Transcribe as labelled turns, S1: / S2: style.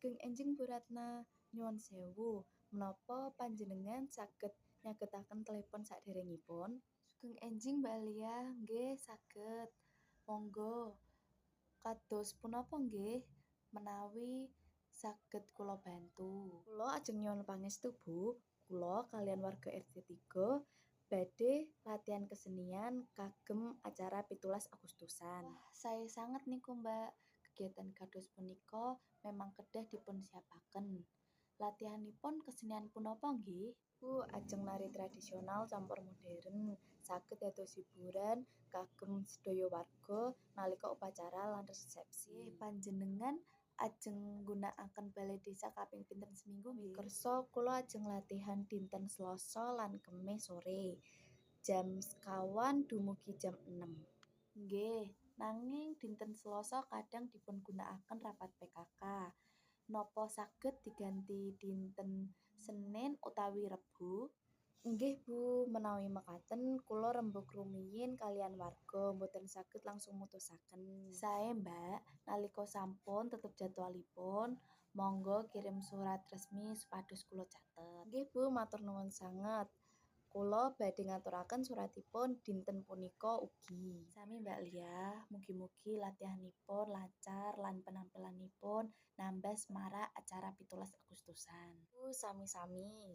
S1: Sugeng enjing, Bu Ratna. Nyuwun sewu, menapa panjenengan saged nyagetaken telepon saderengipun? Sugeng enjing, Mbak Lia. Nggih, saged. Monggo. Kados punapa nggih menawi saged kula bantu? Kula ajeng nyuwun pangestu, Bu. Kula kaliyan warga RT 3 badhe latihan kesenian kagem acara 17 Agustusan. Wah, sae sanget niku, Mbak. Kegiatan kados punika memang kedah dipunsiapaken. Latihanipun kesenian punapa nggih? Bu, ajeng nari tradisional campur modern, saged dados hiburan kagem sedaya warga nalika upacara lan resepsi. Panjenengan ajeng nggunakaken balai desa kaping pinten seminggu nggih? Kersa kula ajeng latihan dinten Selasa lan Kemis sore, jam 09.30 dumugi jam 6. Nggih, nanging dinten Selasa kadang dipungunakaken rapat PKK. Napa saged diganti dinten Senin utawi Rebo? Nggih, Bu, menawi mekaten kula rembug rumiyin kaliyan warga, boten saged langsung mutusaken. Sae, Mbak. Nalika sampun tetep jadwalipun, monggo kirim surat resmi supados kula catet. Nggih, Bu, matur nuwun sanget. Kula badhe ngaturaken suratipun dinten punika ugi. Sami, Mbak Lia, mugi-mugi latihanipun lancar lan penampilanipun nambah semarak acara 17 Agustusan. Bu, sami-sami.